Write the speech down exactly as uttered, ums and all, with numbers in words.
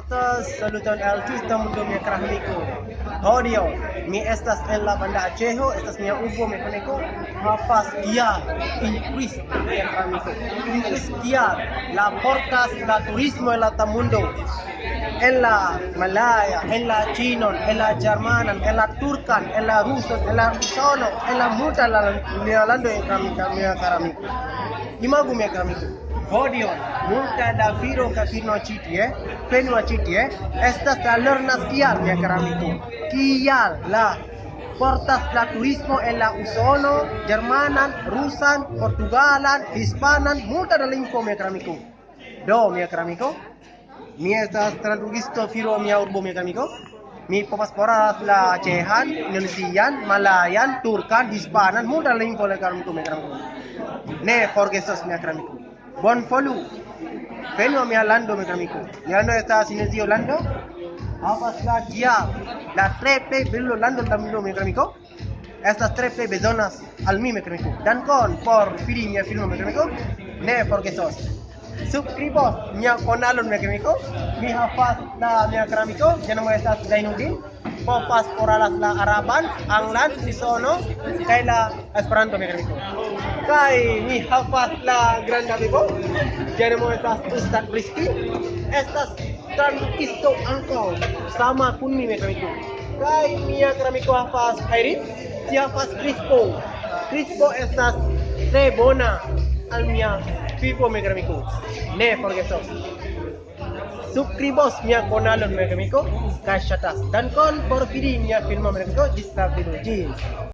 Saluton al tuta mundo, mia kara amiko. Hodiaŭ mi estas en la Banda Aĉejo, estas mia urbo, mia kara amiko. Havas kial inkris, mia kara amiko. Inkris kial la portas la turismo en la tuta mundo. En la malaja, en la ĉinon, en la ĝermanan, en la turkan, en la ruson, en la usono, en la multa la, mia lando, mia kara amiko. Imagu, mia kara amiko. Hodiaŭ, multa da viro kaj virino ĉi tie, fenua ĉi tie, estas la lernas kial, mia kara amiko. Kial la portas la turismo en la usono, ĝermanan, rusan, portugalan, hispanan, multa da lingvo, mia kara amiko. Do, mia kara amiko, mi estas tradukisto, filo mia urbo, mia kara amiko. Mi povas parolas la ĉeĥan, indonesian, malajan, turkan, hispanan, multa lingvo, mia kara amiko, mia kara amiko. Ne forgesos, mia kara amiko. Bonvolu venu al mia lando, mia kara amiko. Mia lando estas Indonezio lando. Havas la ĝia, la tre plej belo lando, lando, mia kara amiko. Estas tre plej bezonas al mi, mia kara amiko. Dankon por fidi mia filmo, mia kara amiko. Ne forgesos. Subskribos mia kanalon, mia kara amiko. Mi havas la, mia kara amiko, lia nomo estas Zainuddin. Povas parolas la araban, anglan, usono, kaj la Esperanto, mia kara amiko. Kaj mi havas la granda bebo, lia nomo estas Ustad Rizki. Estas tradukisto ankaŭ, sama kun mi, mia kara amiko. Kaj mia kara amiko havas Irene, ŝi havas Krispo. Krispo estas tre bona al mia vivo, mia kara amiko. Ne forgesos. Subskribos mia kanalon, mia kara amiko, kaj ŝatas. Dankon por fidi mia filmo, mia kara amiko, ĝis la vido. Ĝis.